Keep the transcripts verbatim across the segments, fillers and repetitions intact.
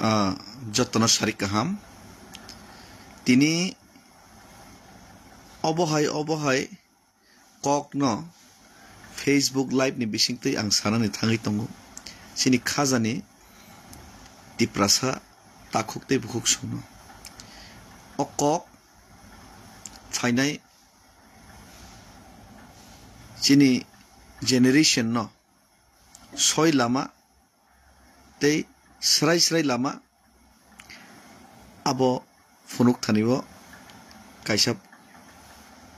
Ah, jotono sarik kaham. Tini obo hai, obo hai kokno Facebook Live ni bisingtwi ang sanani thangwi tongo. Chini khajani Tiprasa takhuk tei bukhuk songno. O kok phainai chini generation no soi lama tei srai srai lama abo phunuk thani o kaisa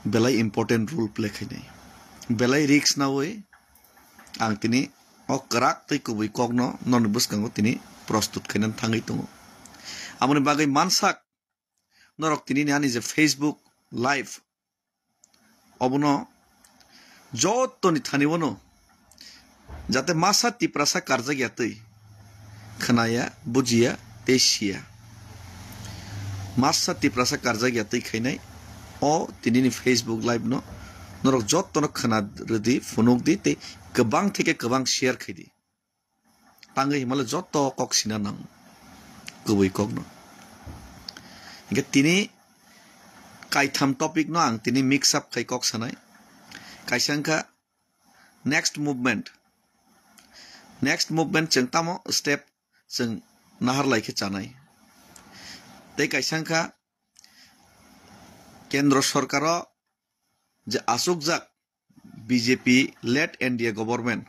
belai important role play khainai. Belai risk nawi ang tini o kwrak tei kubui kokno noni bwskango tini prostut khainani thangwi tongo. Aboni bagwi mansak norok tini ani je Facebook Live obono jotoni thani bono jate masa Tiprasa karjak ya twi khwnaya, bujiya tei siya. Masa Tiprasa karjak ya twi khainai o tinini Facebook Live no norok jottono khwna rwdi, phunuk di tei kwbang theke kwbang share khaidi. Tangwi himale jotto kok sina nang kubui kokno. Hinkhe tini kaitham topic no ang tini mix up khai kok sanai. Kaisa wngkha next movement. Next movement chwng tamo step chwng nahar lai khe chanai. Tei kaisa wngkha kendro sorkaro je achukjak B J P led N D A government.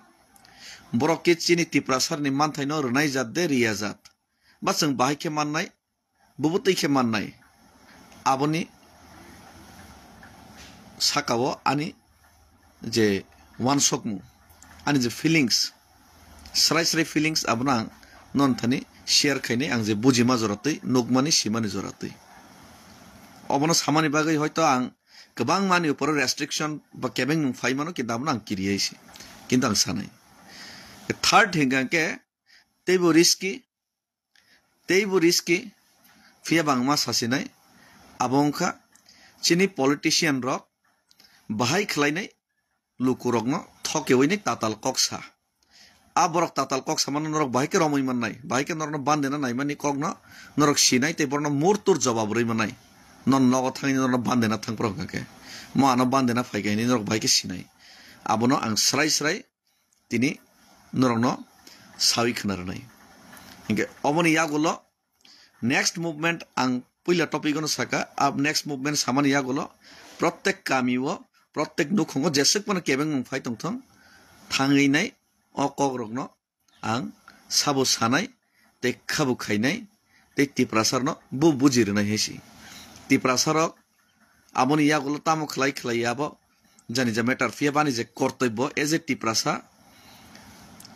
Borok khe chini Tiprasarni manthaino rwnai jat de riya jat. Ba chwng bahai khe mannai, bubo twi khe mannai. Aboni sakao ani je wansokmung, ani je feelings, srai srai feelings abono ang non thani share khainai, ang je bujima jora twi, nukmani, simani jora twi. Obono samani bagwi hoito ang kwbangmani uporo restriction ba kebengmung phai mano, kintu abono ang kiriya se, kintu ang sanai. Third hinkha khe teibo risky, teibo risky, phiya bangma sasinai, abo wngkha chini politician rok bahai khlainai lukurokno thokewi ni tatal kok sa. A borok tatal kok samano norok bahai khe romwi mannai, bahai khe norokno bandena naimani kokno norok sinai tei borokno murtur jobab rwi mannai. Non nogo thangwi norokno bandena thangphuru hwnkha khe, mo ano bandena phaikha hinwi norok bahai khe sinai. Abono ang srai srai tini norokno sawi khna rwnai. Hinkhe oboni yagulo next movement ang puila topic ono saka, ab next movement samani yagulo protek kami o, protek nukhungo jeswk phano kebengmung phai tongthong, thangwi nai o kok rokno ang sabo sanai tei khabu khainai tei Tiprasarno bo buji rwnai hai se. Tiprasarok aboni yagulo tamo khlai khlai abo jani ja matter phiya bani je kortobbo as a Tiprasa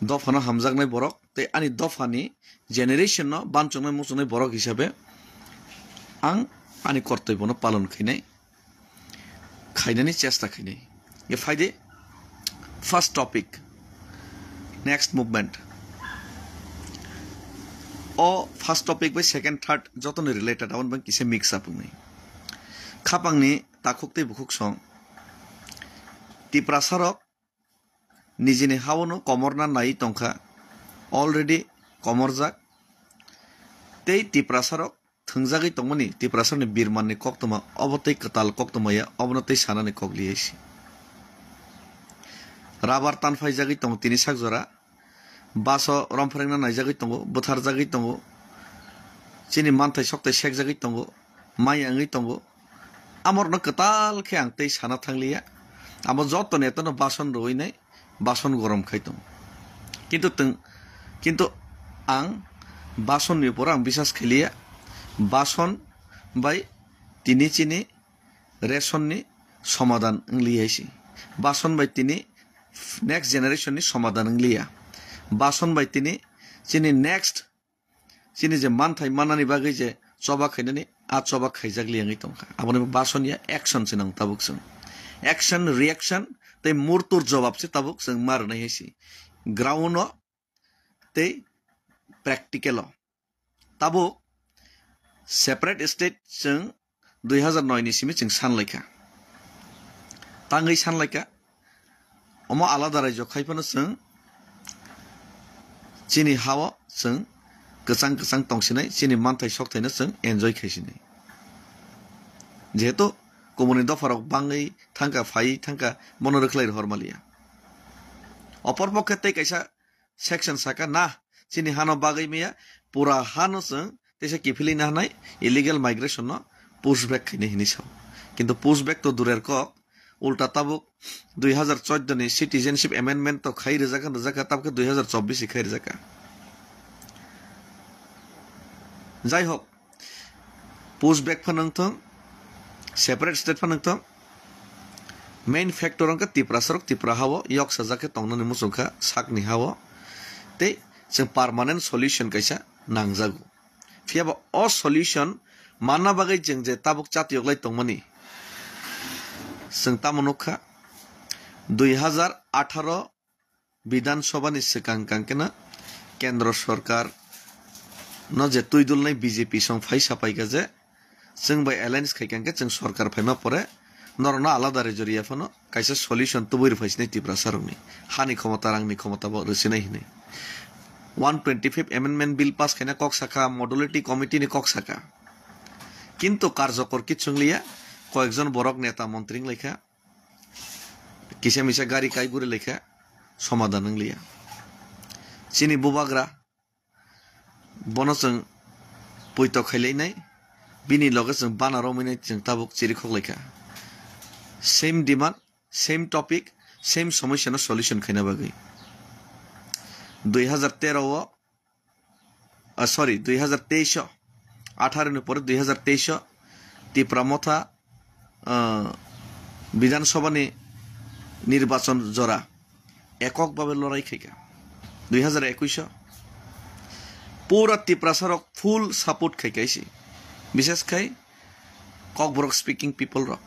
dophano hamjaknai borok tei ani dophani generation no banchangnai muchungnai borok hisabe ang ani kortobbo no palon khainai, khainani chesta khainai. Ye phaide first topic, next movement. O first topic bai second, third jotoni related, aboni bang kisa mix up wngnai. Khapangni takhuk tei bukhuk song. Tiprasarok nijini haono komorna nai tongkha, already komorjak. Tei Tiprasarok thwngjagwi tongmani, Tiprasarni birmanni koktwma, obo tei kwtal koktwma ya, obono tei sanani kok liya se. Rabar tanphaijagwi tongo tini sak jora, baso romphwrengna naijagwi tongo, bwtharjagwi tongo, chini manthai sokthai sekjagwi tongo, maya wngwi tongo. Amorno kwtal khe ang tei sana thangliya. Amo joto netano bason rwui nai, bason gorom khai tongo. Kintu twng, kintu ang basonni upor ang bisas khailiya. Bason bai tini chini ration ni somadan wngli hai se. Bason bai tini next generation ni somadan wngli ya. Bason bai tini chini next, chini je manthai manani bagwi je choba khainani, a choba khaijak li wngwi tongkha. Aboni bason ya action se nang tabuk chwng. Action, reaction tei murtur jobab se tabuk chwng ma rwnai hai se. Ground o tei practical o. Tabuk separate state chwng dui hazar noi ni simi chwng sanlaikha. Tangwi sanlaikha. Omo alada raijo khai phano chwng chini hao chwng kwchang kwchang tongsinai, chini manthai sokthaino chwng enjoy khaisinai. Jehetu kubuni dopharok bangwi thangkha, phaiwi thangkha, bono rwkhlai rohor maliya. Opor pokhe tei kaisa section saka, na, chini hano bagwi maya, pura hano chwng teisa kiphilwi nahnai, illegal migration no push back khainai hinwi sao. Kintu push back to durer kok, ulta tabuk dui hazar chordo ni Citizenship Amendment to khai rijak kha, rijak kha, tabuk khe dui hazar chobbish khai rijak kha. Jai hok, push back phano wngthong, separate state phano wngthong, main factor wngkha Tiprasa rok Tipra hao yoksajak khe tongnani muchung kha sakni hao, tei chwng permanent solution kaisa nangjago. Phiya ba o solution manna bagwi chwng je tabuk chatiyok lai tongmani, chwng tamo nukha, dui hazar atharo Bidhan Sabha ni swkang kang khe no Kendra Sarkar no je twi dulnai B J P song phai sapai kha je, chwng bai alliance khai kang khe chwng sarkar phaima pore norokno alada rajyo riya phano kaisa solution tubui rwphai sinai Tiprasa rokni hani khomota, rangni khomota bo rwsinai hinwi. One twenty fifth Amendment Bill pass khaina kok sakha, Modality Committee ni kok sakha. Kintu karjokor kichung liya, koyekjon borok neta montri wng laikha, kisa misa gari kai guri laikha, somadan wng liya. Chini bubagra bono chwng puito khailainai, bini loge chwng bana romwi nai chwng tabuk chirikhok laikha. Same demand, same topic, same somosya no solution khaina bagwi. Dui hazar tero o, ah, sorry, dui hazar teis o, atharo ni pore dui hazar teis o Tipra Motha, ah, Bidhan Sabha ni nirbachon jora ekok babe lorai khaikha. Dui hazar ekuis o pura Tiprasa rok full support khaikha isi. Bishes khai Kokborok speaking people rok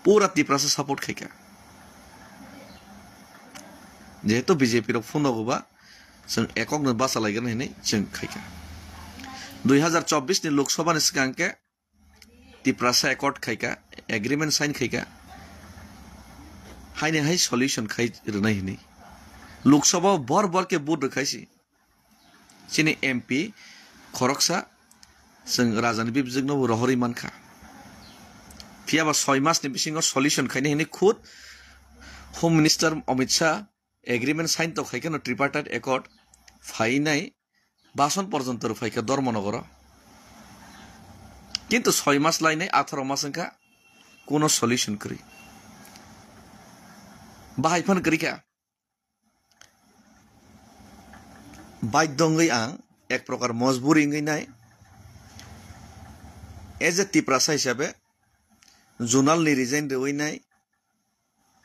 pura Tiprasa support khaikha. Jehetu B J P rok phunogo ba chwng ekok no bachalaigwna hinwi chwng khaikha. Dui hazar chobbish ni Lok Sabha ni swkang khe Tiprasa accord khaikha, agreement sign khaikha, haini hai solution khai rwnai hinwi. Lok Sabha o bor bor khe vote rwkhaisi. Chini M P khoroksa chwng rajani bibjwkno bo rohorwi mankha. Phiya ba soi masni bisingo solution khaina hinwi khud Home Minister Amit Shah agreement sign to khaikhe no tripartite accord phainai bason porjonto rw phaikha Dharmanagar o. Kintu soi mas lainai atharo mas wngkha kuno solution kwrwi. Bahai phan kwrwi kha. Baidho wngwi ang ek prokar mojburi wngwi nai. As a Tiprasa hisabe zonal ni resign rwui nai,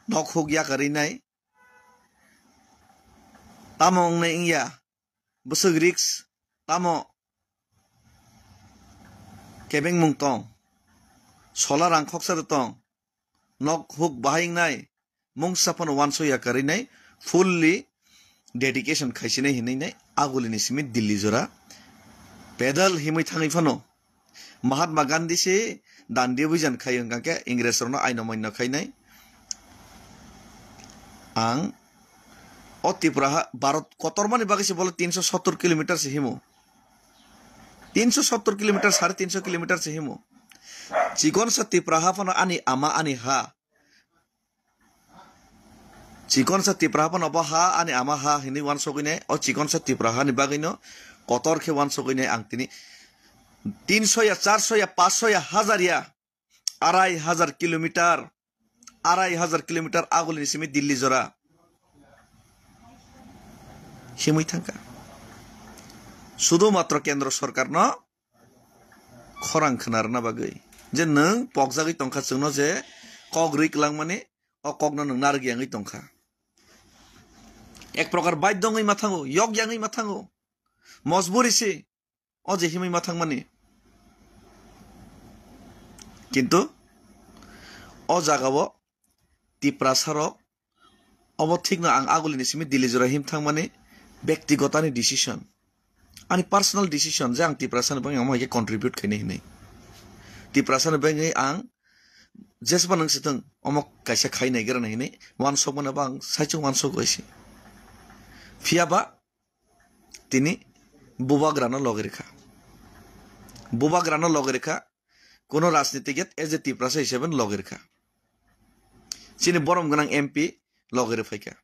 nok huk yakarwi nai. Tamo wngnai wngya, bwswk risk, tamo kebengmung tong, sola rang khoksa tong, nok huk bahai wngnai, mungsa phano uansukya kwrwi nai, fully dedication khaisinai hinwi nai agulini simi Delhi jora pedal himwi thangwi phano Mahatma Gandhi se dandi obijan khai wngkha khe Ingres rokno aino maino khainai. Ang o Tipra ha Bharat kotormani bagwi se bole tinsho sottor kilometer se himo. Tinsho sottor kilometer, sare tinsho kilometer se himo. Chikonsa Tipra ha phano ani ama ani ha. Chikonsa Tipra ha phano bo ha ani ama ha hinwi uansukwi nai. O chikonsa Tipra ha ni bagwino kotor khe uansukwi nai ang tini tinsho ya, charsho ya, pansho ya, hazar ya, arai hazar kilometer, arai hazar kilometer agulini simi Delhi jora himwi thangkha. Sudu matro kendro sorkarno khorang khna rwna bagwi je nwng pokjagwi tongkha chwngno je kok rwi kwlangmani, o kokno nwng narwk yangwi tongkha. Ek prokar baidho wngwi ma thango, yok yangwi ma thango, mojburi se o je himwi ma thangmani. Kintu o jagao Tiprasa rok obo thikno ang agulini simi Delhi jora him thangmani bektigotani decision. Ani personal decision je ang Tiprasani bagwi omo hai khe contribute khainai hinwi. Tiprasani bagwi ang jesba nang sitwng omo kaisa khai nai gra nai hinwi uansukmano bo ang saichung uansuk bai se. Phiya ba tini bubagrano logi rikha. Bubagrano logi rikha. Kuno rajnitigit as a Tiprasa hisabe logi rikha. Chini borom gwnang M P logi riphaikha.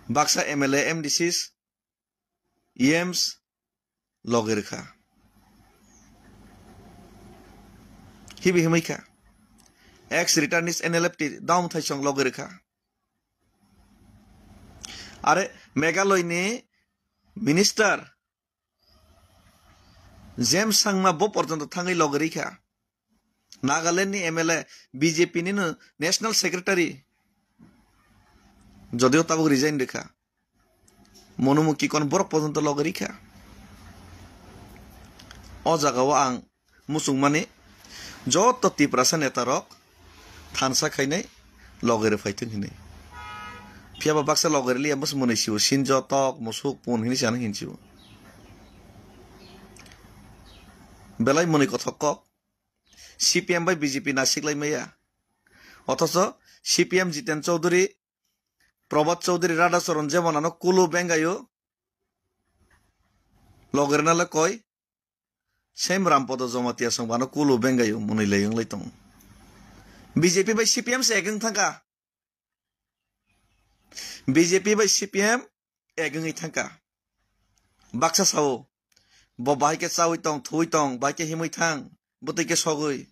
Baksa M L A, M D Cs, E Ms logi rikha. Hibi himikha. Ex returnees N L F T daum thaisong logi rikha. Are Meghalaya ni minister James Sangma bo porjonto thangwi logi rikha. Nagaland ni M L A, B J P ni no national secretary, jodio tabuk resign rikha. Mono mukti kon borok porjonto logi rikha. O jaga o ang muchungmani joto Tiprasa neta rok thansa khainai logi rwphai thung hinwi. Phiya ba baksa logi rwliya, bwswk mwnwi sio, sinjo, tok, musuk, pun hinwi se ano hinsio. Belai mwnwi kothok kok. C P M bai B J P naisik lai maya. Othocho C P M Jiten Chaudhary, Prabhat Chaudhary, Radha Charan jemon ano kulu bengayo. Logi rwna le koi. Same Rampada Jamatia song bano kulu bengayo mwnwi lai wnglai tongo. B J P bai C P M se ek wng thangkha. B J P bai C P M ek wngwi thangkha. Baksa sao, bo bahai khe chaui tong, thuui tong, bahai khe himwi thang, bwtwi khe sogwi.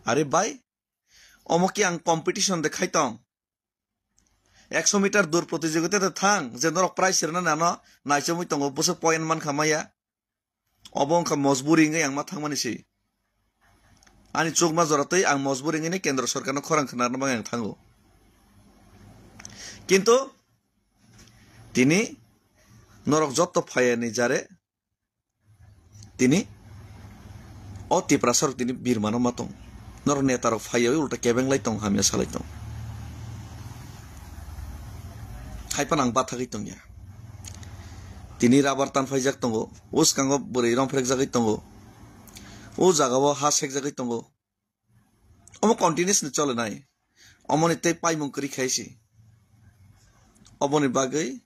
Are bai, omo khe ang competition de khai tong. Ekso meter dur protijogita de thang, je norok prize rwnani ano naichomwi tongo, bwswk point mankha maya. Obo wngkha mojburi wngwi ang ma thangmani se. Ani chukma jora twi ang mojburi wngwi kendro sorkarno khorang khnarna bagwi ang thango. Kintu tini norok jotto phayani jare tini o Tiprasarok tini birmano ma tong. Norok netarok phaiyawi ulta kebenglai tong, hamya salai tong. Haiphano ang bathagwi tongya. Tini rabar tan phaijak tongo, o swkango bwrwi rong phrekjagwi tongo, o jagao ha sekjagwi tongo. Omo continuously cholenai. Omoni tei paimung kwrwi khai se. Oboni bagwi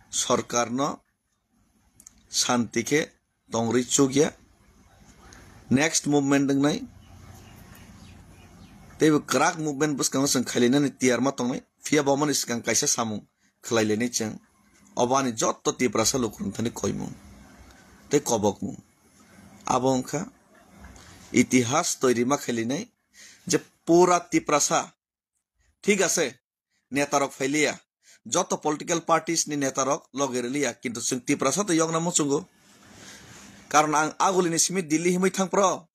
sorkarno santi khe tongri chukya. Next movement wngnai. Teibo kwrak movement bwskango chwng khailainani tiyar ma tongnai. Phiya bo omoni swkang kaisa samung khwlailainai chwng. Obo ani jotto Tiprasa lukurok thani koimung tei kobokmung. Abo wngkha itihas toiri ma khailainai je pura Tiprasa, thik ase, netarok phailiya, joto political parties ni netarok loge riliya, kintu chwng Tiprasa to yokna muchungo. Karon ang agulini simi Delhi himwi thangpro,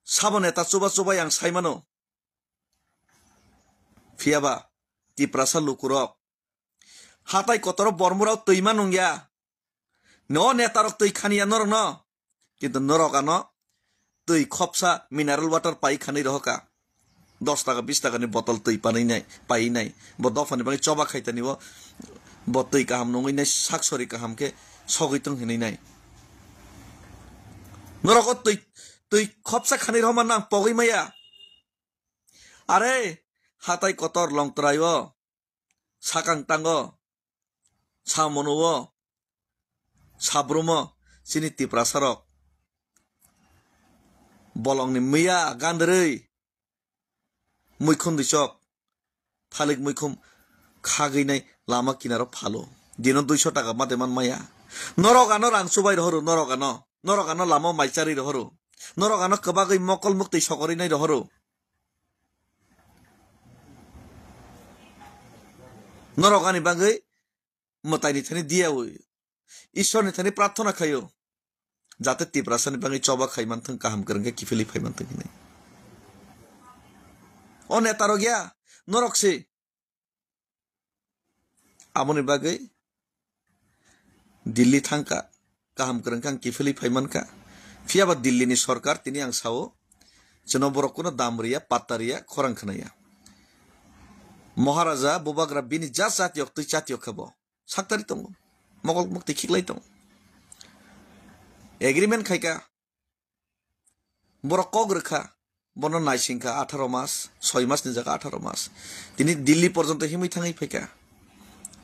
sabo neta chuba chubai ang saimano. Phiyaba Tiprasa lukurok hatai kotoro bormurao twi ma nungya. No netarok twi khaniya norokno. Kintu norok ano twi khopsa mineral water pai khanwi rohoka. Dos taka, bis taka ni botol twi panwi nai, pai nai. Bo dophani bagwi choba khaitani bo, bo twi kaham nungwi nai, sak sori kaham khe sogwi tong hinwi nai. Norok o twi, twi khopsa khanwi rohoma nang pogwi maya. Are, hatai kotor Longtrai o, sakang tango, samono o, sabrumo, chini Tiprasarok. Bolongni miya gandrwi, muikhun duichok, thalik muikhum khagwi nai lama kinaro phalo. Dino duiso taka mate man maya. Norok ano rang chubai rohoro, norok ano, norok ano lama mai charwi rohoro. Norok ano kwbagwi mokol muktwi sokorwi nai rohoro. Norok ani bagwi mwtaini thani diyawi, Ishwarni thani prarthana khaio, jate Tiprasani bagwi choba khai manthung, kaham kwrwng khe kiphilwi phai manthung hinwi. O netarok ya, norok se. Aboni bagwi Delhi thangkha, kaham kwrwng khe ang kiphilwi phai mankha. Phiyaba Delhi ni sorkar tini ang sao, chwno borok kuno dam riya, patta riya, khorang khwnaya. Maharaja, bubagra bini ja chati yok twi chati yok khe bo. Saktari tongo. Mokol mukti khiklai tongo. Agreement khaika. Borok kok rwkha. bono naisingkha atharo mas, soi mas ni jaga atharo mas. Tini Delhi porjonto himwi thangwi phaikha.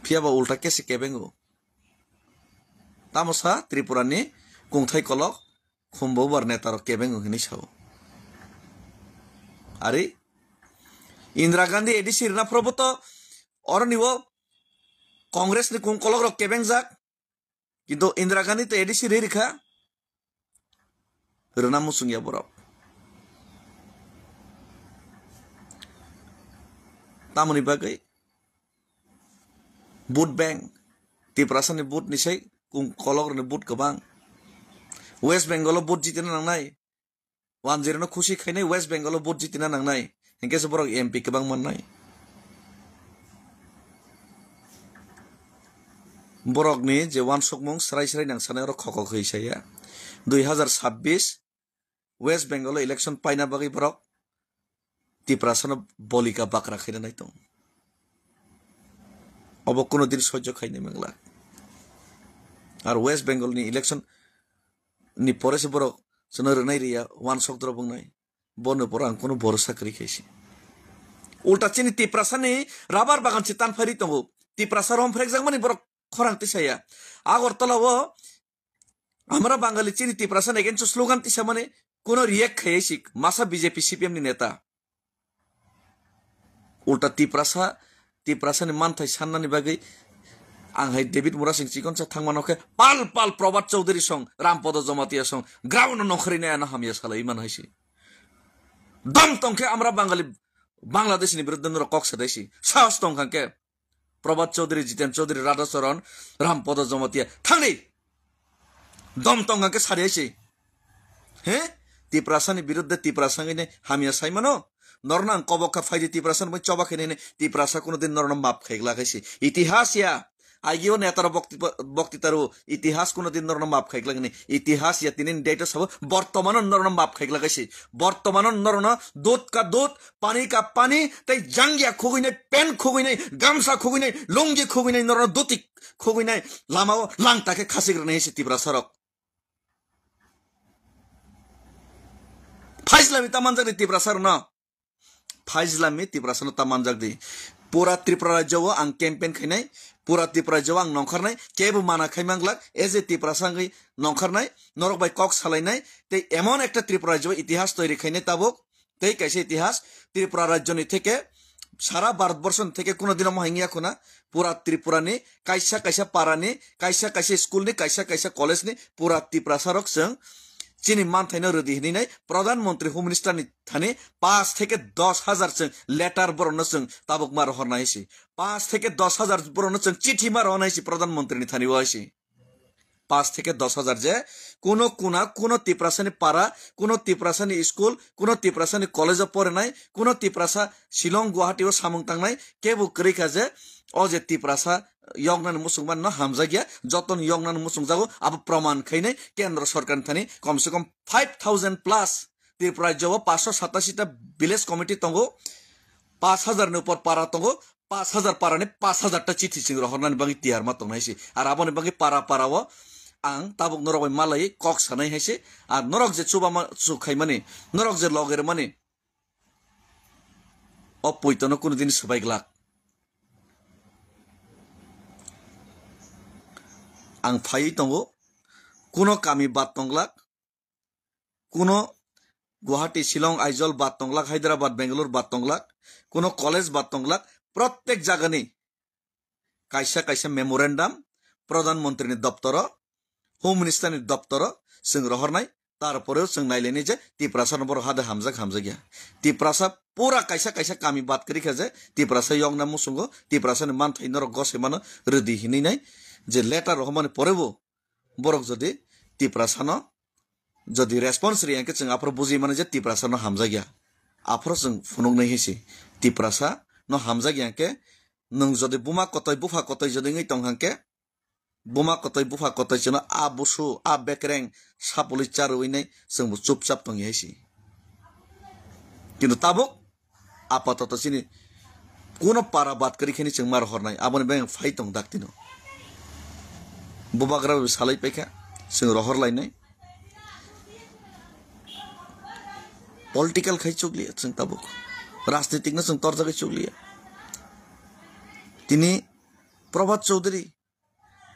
Phiya ba ulta kesi kebengo. Tamo sa Tripura ni kungthai kolok khumbo bar neta rok kebengo hinwi sao. Ari Indira Gandhi A D C rwna phoro bo to oroni o Congress ni kung kolok rok kebengjak. Kintu Indira Gandhi to A D C rwi rikha. Rwna muchung ya borok. Tamoni bagwi vote bank, Tiprasa ni vote ni sai kung kolok ni vote kwbang. West Bengal o vote jitina nangnai. Wanjirino khusi khainai West Bengal o vote jitina nangnai. Hinkhe se borok M P kwbang mannai. Borokni je wansukmung srai srai nang sanai oro khokok hwi saya. Dui hazar sabbish West Bengal o election paina bagwi borok Tiprasano bolika bakra khaina nai tong. Obo kuno din sojjo khaina mangla. Ar West Bengal ni election ni pore se borok chwno rwnai riya, wansok drop wngnai. Bono pore ang kuno borosa kwrwi khaisi. Ulta chini Tiprasani rabar bagan se tanphari tongo. Tiprasa romphrekjakmani borok khorang tisaya. Agartala o Amra Bangali chini Tiprasa against o slogan tisamani kuno react khaiya si masa B J P C P M ni neta. Ulta Tiprasa, Tiprasa ni manthai sannani bagwi ang hai David Murasing chikonsa thangmano khe pal pal Prabhat Chaudhary song, Rampodo Jamatia song, ground no nongkhorwi nai ano hamya salai man hai si. Dom tong khe amra Bangali Bangladesh ni biruddhe norok kok sadai si. Sahos tong khan khe Prabhat Chaudhary, Jiten Chaudhary, Radha Charan, Rampodo Jamatia. Thangdi! Dom tong khe sari aisi. He? Tiprasani biruddhe Tiprasa ngini hamya saimano. Norno ang kobok kha phaidi Tiprasa bai choba khe nini Tiprasa kuno din norno map khaigla kaisi. Itihas ya. Agio netaro bokti, bokti taru itihas kuno din norno map khaigla gini. Itihas ya tinin date sabo bortomano norno map khaigla kaisi. Bortomano norno dut ka dut pani ka pani, tei jangya khugui nai, pen khugui nai, gamsa khugui nai, lungi khugui nai, norno doti khugui nai, lama o langta khe khasik rwnai se Tiprasa rok. Phaisla mi ta manjak di Tiprasa rok no. Phaisla mi Tiprasa no ta manjak di. Pura Tripura rajya o ang campaign khainai, pura Tripura rajya o ang nongkhornai, kebo mana khai manglak, as a Tiprasa wngwi nongkhornai, norok bai kok salainai, tei emon ekta Tripura rajya o itihas toiri khainai tabuk, tei kaisa itihas Tripura rajyoni theke sara Bharatborsho ni theke kuno dino mohai wngya khuna pura Tripura ni kaisa kaisa para ni kaisa kaisa school ni kaisa kaisa college ni pura Tiprasa rok chwng chini manthaino rwdi hinwi nai Pradhan Mantri Home Minister ni thani paanch theke dos hajar chwng letter borokno chwng tabuk ma rohornai si paanch theke dos hajar borokno chwng chithi ma rohornai si Pradhan Mantri ni thani o si. Paanch theke dos hajar je kuno kuna, kuno Tiprasani para, kuno Tiprasani school, kuno Tiprasani college o porinai, kuno Tiprasa Shillong, Guwahati o samung tangnai, kebo kwrwi kha je o je Tiprasa yoknani muchungmani no hamjakya, jotoni yoknani muchungjago, abo proman khainai kendro sorkarni thani komse kom five thousand plus Tripura rajyo o paanch sho satasita village committee tongo, paanch hajar ni upor para tongo, paanch hajar para ni paanch hajar ta chithi chwng rohornani bagwi tiyar ma tongnai si. Ar aboni bagwi para para o ang tabuk norok bai malai kok sanai hai se. Ar norok je chuba ma chu khaimani, norok je loge rwmani, o poito no kuno din swbai glak. Ang phaiwi tongo, kuno kami bad tonglak, kuno Guwahati, Shillong, Aizawl bad tonglak, Hyderabad, Bangalore bad tonglak, kuno college bad tonglak, prottek jagani kaisa kaisa memorandum Pradhan Mantri ni doptoro, Home Minister ni doptoro chwng rohornai, tarporeo chwng nailainai je Tiprasa no borok hade hamjak hamjakya. Tiprasa pura kaisa kaisa kami bad kwrwi kha je Tiprasa yokna muchungo, Tiprasa ni manthai norok gosoi mano rwdi hinwi nai je letter rohormani porebo borok jodi Tiprasa no jodi response riya hwnkhe chwng aphuru bujui mano je Tiprasa no hamjakya. Aphuru chwng phunuknai hinsi Tiprasa no hamjakya hwnkhe nwng jodi buma kotoi bupha kotoi jodi wngwi tong hwnkhe buma kotoi bupha kotoi chwngno a busu a bekreng sapului charwi nai chwngbo chupchap tongya hinsi. Kintu tabuk apatoto chini kuno para bad kwrwi khe ni chwng ma rohornai, aboni bagwi ang phai tong daktino. Bubagra bai salai paikha, chwng rohor lainai. Political khai chukliya chwng tabuk. Rajnitik no chwng torjagwi chukliya. Tini Prabhat Chaudhary,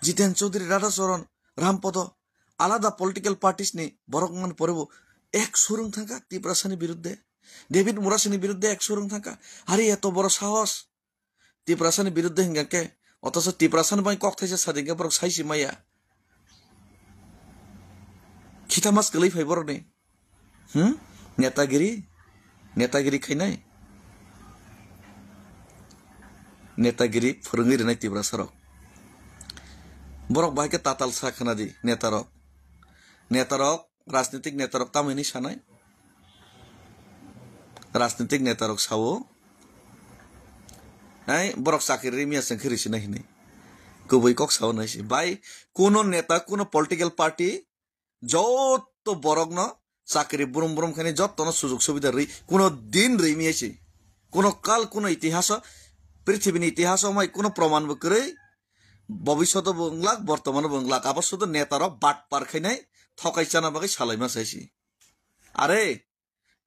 Jiten Chaudhary, Radha Charan, Rampodo, alada political parties ni borok wngmani pore bo ek surung thangkha Tiprasani biruddhe. David Murasini biruddhe ek surung thangkha. Hari eto boro sahos. Tiprasani biruddhe hingka khe, otoso Tiprasani bai kok thaisa sadi hingke borok saisi maya. Khita mas kwlwi phai borokni. Hmm? Netagiri? Netagiri khainai? Netagiri phwrwngwi rwnai Tiprasarok. Borok bahai khe tatal sa khna di netarok. Netarok, rajnitik netarok tamo hinwi sanai? Rajnitik netarok sao, "Hai, borok chakri rimya chwng khe risinai," hinwi. Kubui kok sao nai se. Bai, kuno neta, kuno political party, joto borokno chakri brum brum khainai, jotono sujug subida rwi, kuno din rwi miya se. Kuno kal, kuno itihaso, prithibini itihaso mai kuno proman bo kwrwi, bobishoto bo wnglak, bortomano bo wnglak. Abo sudo netarok batpar khainai, thokai chana bagwi salaima sai se. Are,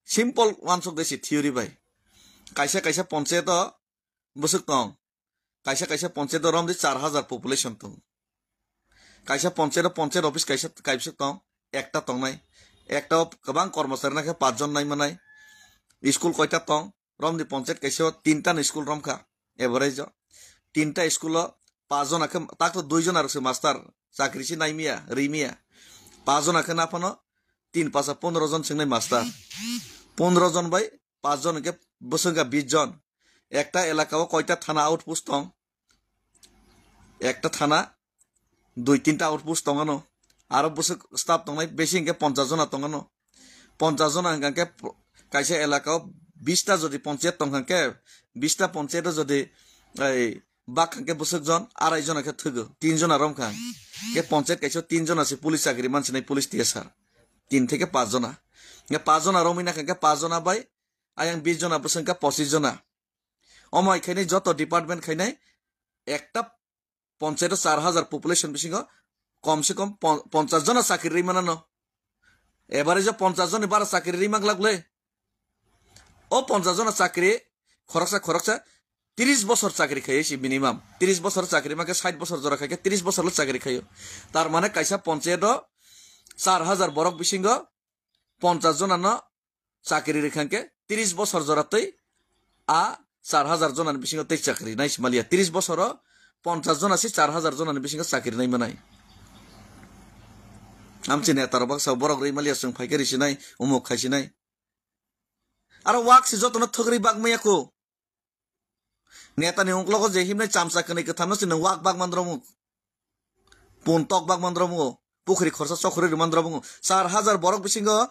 simple wansuk de si theory bai. Kaisa kaisa ponchayat o bwswk tong. Kaisa kaisa ponchayat o romdi char hajar population tong. Kaisa ponchayat o ponchayat office kaisa kaisa tong, ekta tongnai. Ekta o kwbang kormochari nakhe pachjon naimanai. School koita tong? Romdi ponchayat kaisa o tinta ni school romkha. Average o tinta school o pachjon akhe tak to dui jon arokse master. Chakri si naimiya, rimiya. Pachjon akhe naphano tin pacha pondro jon swngnai master. Pondro jon bai pachjon hwnkhe bwswk wngkha bis jon. Ekta elaka o koita thana outpost tong? Ekta thana dui tinta outpost tong ano. Aro bwswk staff tongnai besi hwnkhe ponchas jona tong ano. Ponchas jona hwnkha khe kaisa elaka o bista jodi ponchayat tong kha khe, bista ponchayat o jodi ei bak kha khe bwswk jon arai jona khe thwgo, tin jona rom kha. Khe ponchayat kaisa tin jona se police chakri mansinai police T S R. Tin theke pach jona. Khe pach jona romwi na kha khe pach jona bai ayang bis jona bwswk kha pochis jona. Omo hai khainai joto department khainai ekta ponchayat o char hajar population bisingo kom se kom pon-, ponchas jona chakri rwi manano. Average o ponchas joni bara chakri rwi manglak le. O ponchas jona chakri khoroksa khoroksa tris bosor chakri khaye si minimum. Tris bosor chakri makhe sait bosor jora khaikhe tris bosor le chakri khayo. Tar mane kaisa ponchayat o char hajar borok bisingo ponchas jona no chakri rikha khe tris bosor jora tei a char hajar jona ni bisingo tei chakri nai si maliya. Tris bosor o ponchas jona se char hajar jona ni bisingo chakri nai manai. Amchi neta rok baksa borok rwi maliya chwng phaikhe risinai, umuk khaisinai. Aro wak se jotono thwgri bak maya ko. Neta ni ungklogo je himnai chamsa kwnwi kwthamno se nwng wak bak mandromo. Pun tok bak mandromo. Pukhri khorsa chokhorwi rw mandromo. Char hajar borok bisingo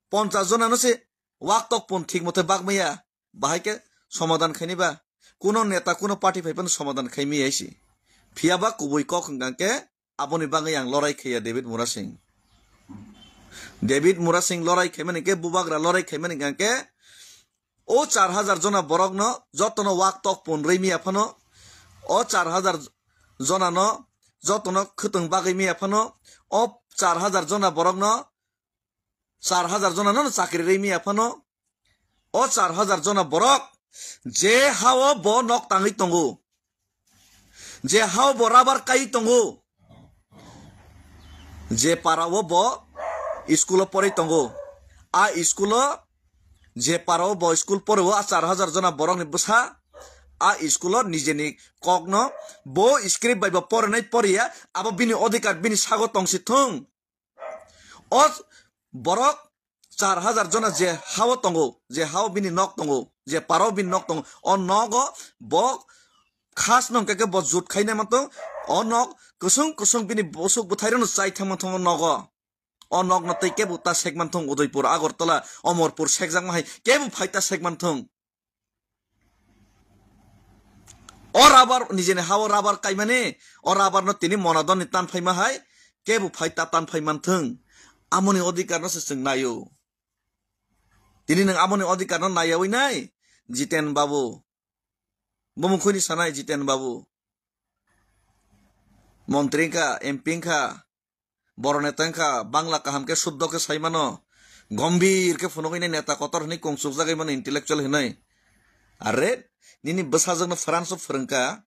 ponchas jonano se wak tok pun thik mote bak maya. Bahai khe somadan khaini ba? Kuno neta, kuno party phai phano somadan khai maya se. Phiya ba kubui kok hwnkha khe aboni bagwi ang lorai khaiya David Murasing. David Murasing lorai khaimani khe, bubagra lorai khaimani hwnkha khe, o char hajar jona borokno jotono wak tok pun rwi miya phano, o char hajar jonano jotono khwtwng bagwi miya phano, o char hajar jona borokno char hajar jona no chakri rwi miya phano, o char hajar jona borok je hao bo nok tangwi tongo, je hao bo rabar kai tongo, je para o bo school o porwi tongo, a school o je para o bo school poro o a char hajar jona borok ni bwsa a school o nijeni kok no bo script bai bo porinai poriya abo bini odhikar bini sago tongsi thung. O borok char hajar jona je hao tongo, je hao bini nok tongo, je parao bini nok tongo, o nogo bo khas no hwnkhe bo jut khainai mantong, o nok kusung kusung bini bosuk bwthairokno chai thangma thongo nogo. O nokno tei kebo ta sekman thung Udaipur, Agartala, Omorpur sekjakma hai kebo phai ta sekman thung. O rabar, nijeni hao rabar kaimani, o rabar no tini monadon ni tan phaima hai, kebo phai ta tan phai manthung. Amoni odhikar no se chwng naio. Tini nwng amoni odhikar no naiyawi nai, Jiten Babu. Bumung khuni sanai Jiten Babu. Montri wngkha, M P wngkha, Boro neta wngkha, Bangla kaham khe suddo khe sai mano. Gombir khe phunugwi nai neta kotor hwnwi kungsukjagwi mano intellectual hwnwi. Are, nini bwsajwkno France o phwrwngkha,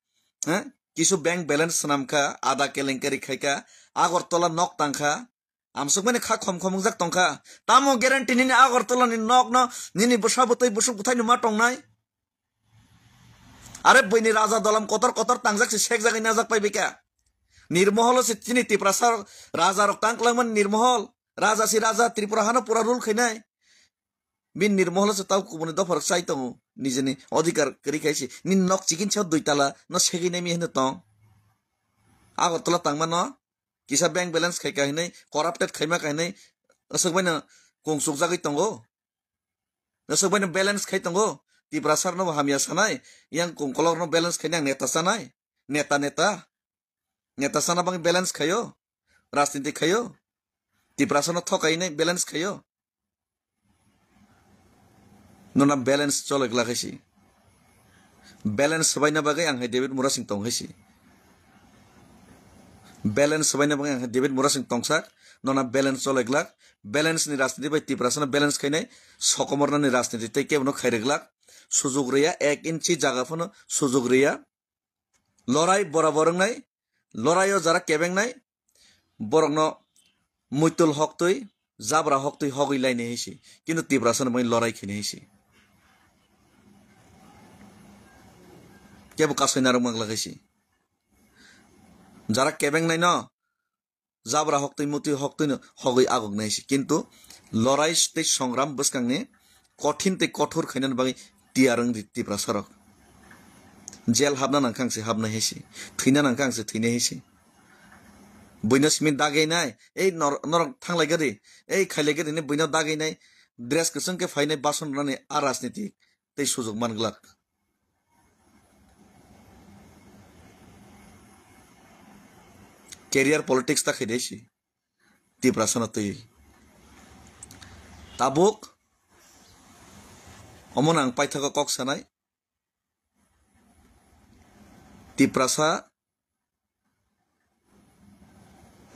he? Kisu bank balance swnamkha, ada kelenkari khaikha, Agartala nok tangkha, amsukmani kha khom khom wngjak tongkha. Tamo guarantee nini Agartala ni nokno nini bwsa bwtwi busuk bwthaino ma tongnai? Are buini raja dolam kotor kotor tangjak se sekjagwi najak pai bika. Nirmoholo se chini Tiprasa raja rok tang kwlangmani Nirmohol. Raja si raja Tripura hano pura rule khainai. Bin Nirmoholo se tau kubuni dopha rok chai tongo. Nijeni odhikar kwrwi khai se. Nini nok chikin sa dui tala no segwi nai mi hino tong. Agartala tangmano kisa bank balance khai kahinai, corrupted khaima kahinai, aswk baino kungsukjagwi tongo. Aswk baino balance khai tongo. Tiprasa rokno bo hamya sanai, yang kongkolok rokno balance khainai ang neta chanai. Neta, neta. Neta chana bagwi balance khaio. Rajniti khaio. Tiprasa no thokainai balance khaio. Nona balance choloi glak hai si. Balance swbaina bagwi ang hai David Murasing tong hai si. Balance swbaina bagwi ang hai David Murasing tongsak. Nona balance choloi glak. Balance ni rajniti bai Tiprasa no balance khainai. Sokomorna ni rajniti tei kebo no khairwi glak. Sujuk riya ek inchi jaga phano sujuk riya. Lorai borabor wngnai, loraio jara kebengnai, borokno muitul hoktwi, jabra hoktwi hogwi lainai hai se. Kintu Tiprasano bai lorai khainai hai se. Kebo kasai narwk manglak hai se. Jara kebengnaino jabra hoktwi mutwi hoktwino hogwi agoknai se. Kintu lorai tei songram bwskangni kothin tei kothor khainani bagwi tiyar wng di Tiprasarok. Jel habna nangkha ang se habnai hai se. Thwina nangkha ang se thwinai hai se. Buino simi dagainai, ei nor-, norok thanglai gari, ei khailai gari hinwi buino dagainai, dress kwchwng khe phainai bason rwnani a rajniti tei sujuk man glak. Career politics ta khaidai si. Tiprasano twi. Tabuk omono ang paithago kok sanai. Tiprasa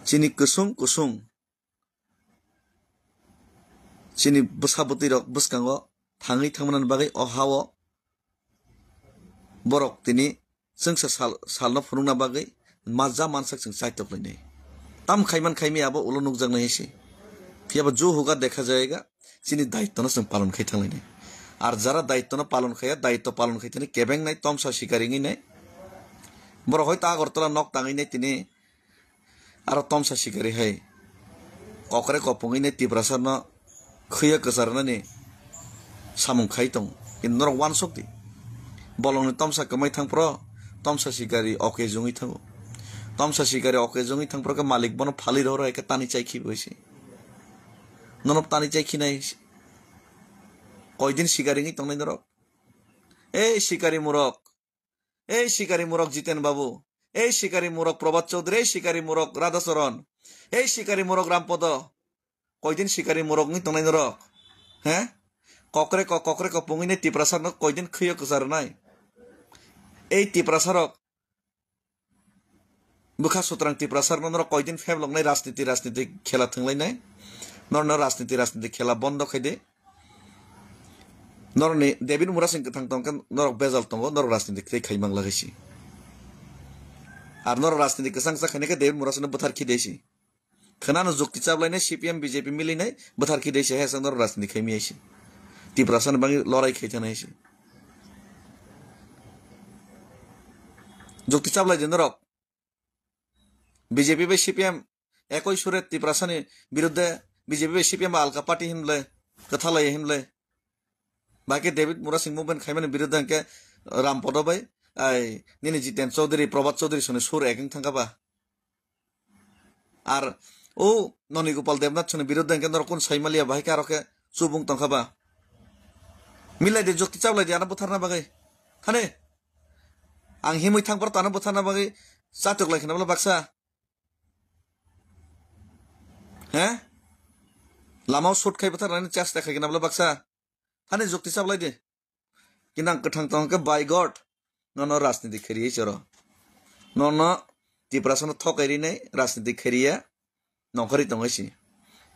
chini kusung kusung chini bwsa bwtwi rok bwskango thangwi thangmani bagwi o hao borok tini chwngsa sal, salno phunukna bagwi ma ja mansak chwng chaitok lainai. Tam khaiman khaimi abo ulo nukjaknai hai se. Phiya bo jo hoga dekha jayega, chini daitwno chwng palon khai thanglainai. Ar jara daitwno palon khaiya, daitw palon khai thani kebengnai tomsa sikari wngwi nai. Borok hoito Agartala nok tangwi nai tini aro tomsa sikari hai kokre kopongwi nai Tiprasarno khwiya kwcharnani samung khai tongo. Kintu norok uansuk di. Bolongni tomsa kwmai thang phro, tomsa sikari oke jungwi thango. Tomsa sikari oke jungwi thang phro khe malik bono phalwi rohor hai khe tani chai khibi se. Nono tani chai khinai koidin sikari wngwi tongnai norok? Ei sikari murok. Ei sikari murok Jiten Babu, ei sikari murok Probhat Chaudhary, ei sikari murok Radhacharan, ei sikari murok Rampodo. Koidin sikari murok wngwi tongnai norok? He? Kokre ko, kokre ko pungwi nai Tiprasarno koidin khwiyo kwcharnai? Ei Tiprasarok bwkha sutrang Tiprasarno norok koidin phebloknai rajniti, rajniti khela thwnglainai? Norno rajniti, rajniti khela bondo khai di. Norokni David Murasing kwthang tongkhe norok bejal tongo, norok rajniti tei khai manglak hai si. Ar norok rajniti kwchang cha khainai khe David Murasingno bwthar khi de si. Khwnano jukti chaplainai C P M B J P milinai bwthar khi de si, hai sak norok rajniti khai mi hai si. Tiprasani bagwi lorai khai thana hai si. Jukti chaplai di norok. B J P bai C P M ekoi sure Tiprasani biruddhe, B J P bai C P M alka party hinble, kwthalai hinble. Baki David Murasing movement khaimani biruddhe hwnkhe Rampodo bai, ai, nini Jiten Chaudhary, Probhat Chaudhary soni sur ek wng thangkha ba. Ar o Noni Gopal Debnath soni biruddhe hwnkhe norok kun saimaliya bahai khe aro khe chubung tongkha ba. Milai di jukti chaplai di ano butharna bagwi. Thani. Ang himwi thang phor tano bwtharna bagwi chatok lai khna bwla baksa. He? Lamao shoot khai bwtharnani chesta khai khna bwla baksa. Hani jukti chaplai di. Kinang kwthang tong khe by God. Nono rajniti kheri choro. Nono Tiprasano thokai rinai rajniti kheriya. Nongkhorwi tongwi si.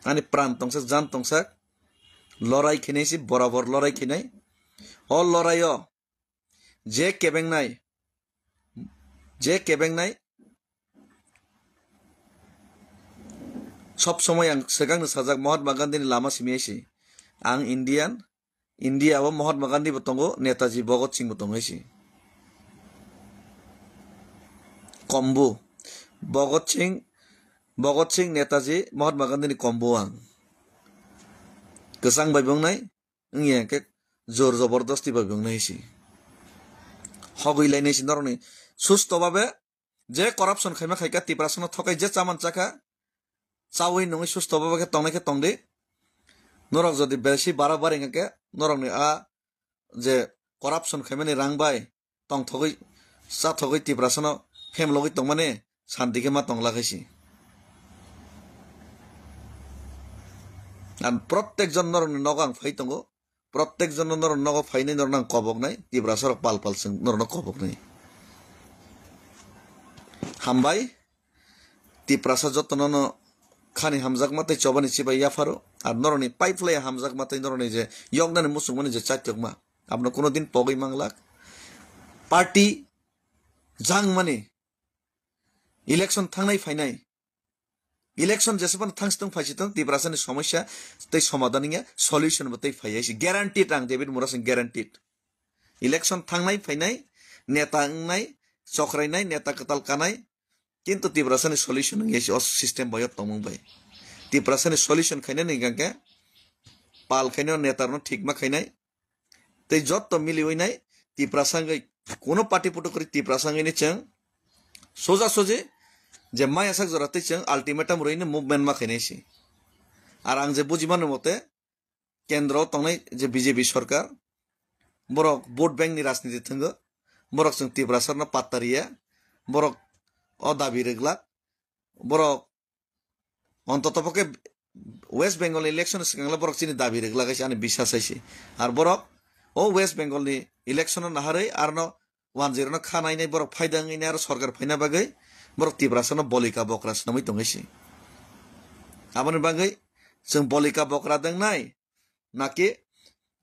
Ani pran tongsak, jan tongsak. Lorai khinai si borabor lorai khinai. O lorai o je kebengnai, je kebengnai sob somoi ang swkangno sajak Mahatma Gandhi ni lama simi si. Ang Indian, India o Mahatma Gandhi bo tongo, Netaji Bhagat Singh bo tongo si. Kombu. Bhagat Singh, Bhagat Singh, Netaji, Mahatma Gandhi ni kombu ang. Kwchang bai bo wngnai, wngya khe jor jobordasti bai bo wngnai si. Hogwi lainai si norokni susto babe je corruption khaima khaika Tiprasano thokai je chaman chakha, chawi nungwi susto babe khe tongnai khe tongdi. Norok jodi besi bara bari wngkha khe norokni a je corruption khaimani rang bai tongthogwi chathogwi Tiprasano phemlogwi tongmani santi khe ma tongla khaisi. Ang protek jon norokni nogo ang phai tongo, protek jon norok nogo phainai norokno ang koboknai, Tiprasarok pal pal chwng norokno koboknai. Hambai, Tiprasa jotono no khani hamjakma tei chobani chibai yapharo, ar norokni pipeline hamjakma tei norokni je yoknani muchungmani je chaitokma, abono kuno din pogwi manglak. Party jangmani election thangnai phainai, election jesebano thangsitong phaisitong Tiprasani somosya tei somadhan wngya, solution bo tei phaiya si guaranteed, ang David Murasing guaranteed. Election thangnai phainai, neta wngnai, chokrainai, neta kwtal kanai, kintu Tiprasani solution wngya si o system bai o tongmung bai. Tiprasani solution khainani hwnkha khe pal khainai, netarokno thikma khainai, tei jotto miliwi nai Tiprasa wngwi kuno party puto kwrwi Tiprasa wngwi ni chwng soja soji je maya sak jora tei chwng ultimatum rwini movement ma khainai si. Ar ang je bujimani mote kendro tongnai je B J P sorkar, borok vote bank ni rajniti thwngo, borok chwng Tiprasarno patta riya, borok o dabi rwglak, borok Ontoto pokhe West Bengal ni election swkang le borok chini dabi rwglak hai se ani bisas hai se. Ar borok o West Bengal ni election no naharwi arno one zero no kha nainai borok phaida wngwi nai aro sorkar phaina bagwi borok Tiprasa no bolika bokra swnamwi tongwi se. Aboni bagwi chwng bolika bokra de wngnai naki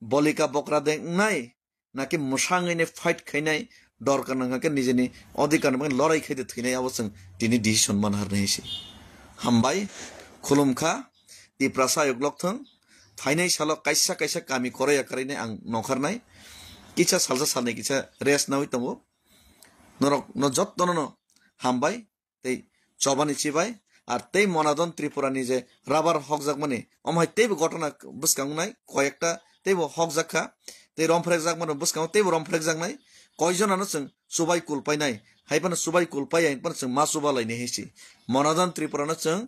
bolika bokra de wngnai naki mwsangwi nai fight khainai, dorkar nangkha khe nijini odhikar ni bagwi lorai khai de thwinai, abo chwng tini decision man harnai hai se. Hambai, khulumkha, Tiprasa ayuk lok thung, phainai salo kaisa kaisa kami koroi yakarwi nai ang nongkharnai, kisa salsa salnwi kisa rest nawi tongo, norok no jotto no hambai, tei chobani chibai, ar tei Monadon Tripura ni je rubber hokjakmani, omo hai teibo gotona bwskang wngnai, koyekta teibo hokjak kha, tei romphrekjakmani bwskango teibo romphrekjaknai, koijonano chwng chubai kulpainai, hai phano chubai kulpai hai phano chwng ma chuba lainai hai se. Monadon Tripura no chwng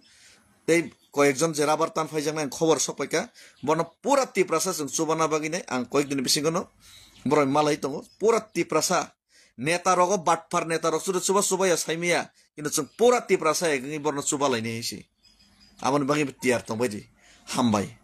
tei koyekjon je rubber tan phaijaknai ang khobor sok paikha, bono pura Tiprasa chwng chubana bagwi nai ang koyekdini bisingo no borok malai tongo, pura Tiprasa neta rogo batphar neta rok chuda chuba chuba ya saimaya, kintu chwng pura Tiprasa ya gini borno chuba lainai hai se. Aboni bagwi bo tiyar tongbai di. Hambai.